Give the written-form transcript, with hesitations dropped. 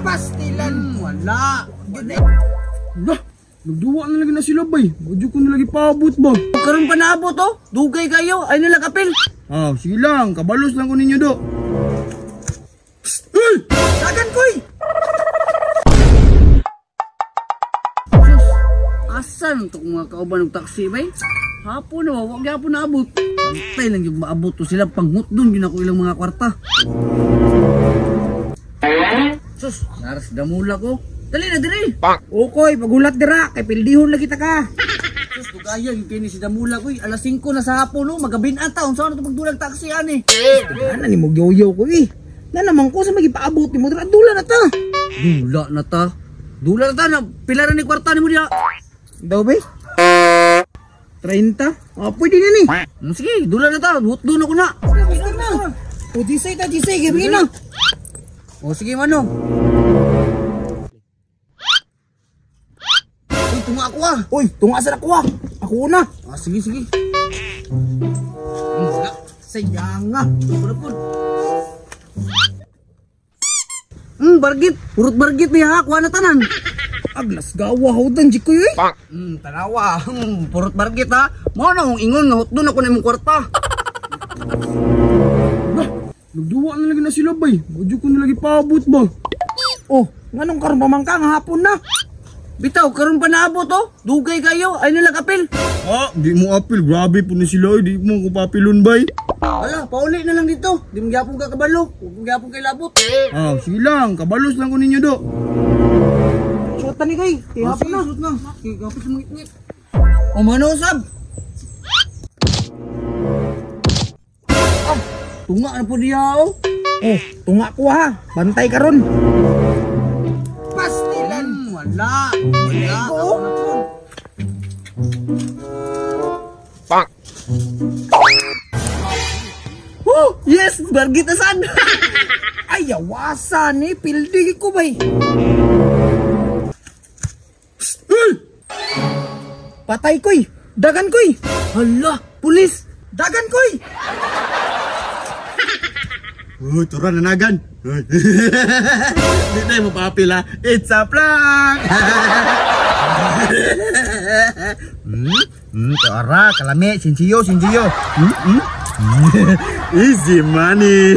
Pastilan. Wala. Lah, nagduwa na lagi na sila bay. Medyo ko na lagi paabot ba. Karon pa naabot oh. Dugay kayo. Ay nila kapil. Ah, sige lang, kabalos lang ko ninyo do. Psst! Uy! Dagan koy. Sus, asan to kung mga kauban og taxi bay? Hapon na, wa gyapon naabot. Bantay lang yung maabot to sila, panghutdon gyud ako ilang mga kwarta. Sus, naras damula ko. Dali na diri. Okoy, pagulat dira kay pildihon lagi ta ka. Sus, dugayan yung kini si Damula ko. Alas 5 na sa hapon no, magabin ata unsa na to pagdulag taxi ani. Ana ni mo yoyo ko eh. Na naman ko sa magipaabot nimo dira, dula na ta. Dula na ta. Dula na ta na pila ra ni kwarta nimo diha. Daw bay? 30? Ah, pwede na ni. Sige, dula na ta. Hutdon ako na. Basta na. O disay ta, disay gabi na. O sige manong. Uy, tunga ako ah. Uy, tunga sa ako ah. Ako na. Ah, sige, sige. Wala. Sayang ah. Ako na po. Bargit. Purot bargit niya ha. Kuha na tanan. Aglas gawa hawdan di ko eh. Tanawa. Purot bargit ha. Mao na akong ingon nga hutdon ako na imong kwarta. Lah, nagduwa na lagi na sila bay. Medyo ko na lagi paabot ba. Oh, nganong karon pa man ka nga hapon na. Bitaw, karon pa naabot oh. Dugay kayo. Ay nila kapil. Ah, di mo apil. Grabe po ni sila. Di mo ko papilon bay. Ala, pauli na lang dito. Di mo gyapon ka kabalo. Huwag mo gyapon kay labot. Ah, sige lang, kabalos lang ko ninyo do. Shota ni kay, kay Ah, hapon sige, na. suot na. Sige, kapit sa mga ngit. O mano sab. Ah, tunga na po diya oh. Oh, tunga ko ha. Bantay karon. Pastilan. Wala. Wala. Ko. Ako na po. Oh, yes, bargit asan. Ay, awasa ni pildi ko bay. Uy! Patay koy. Dagan koy. Hala, pulis. Dagan koy. Uy, tura nanagan. Uy. Di tayo mapapil ha. It's a prank! Tura, kalami, sinsiyo, sinsiyo. Easy money.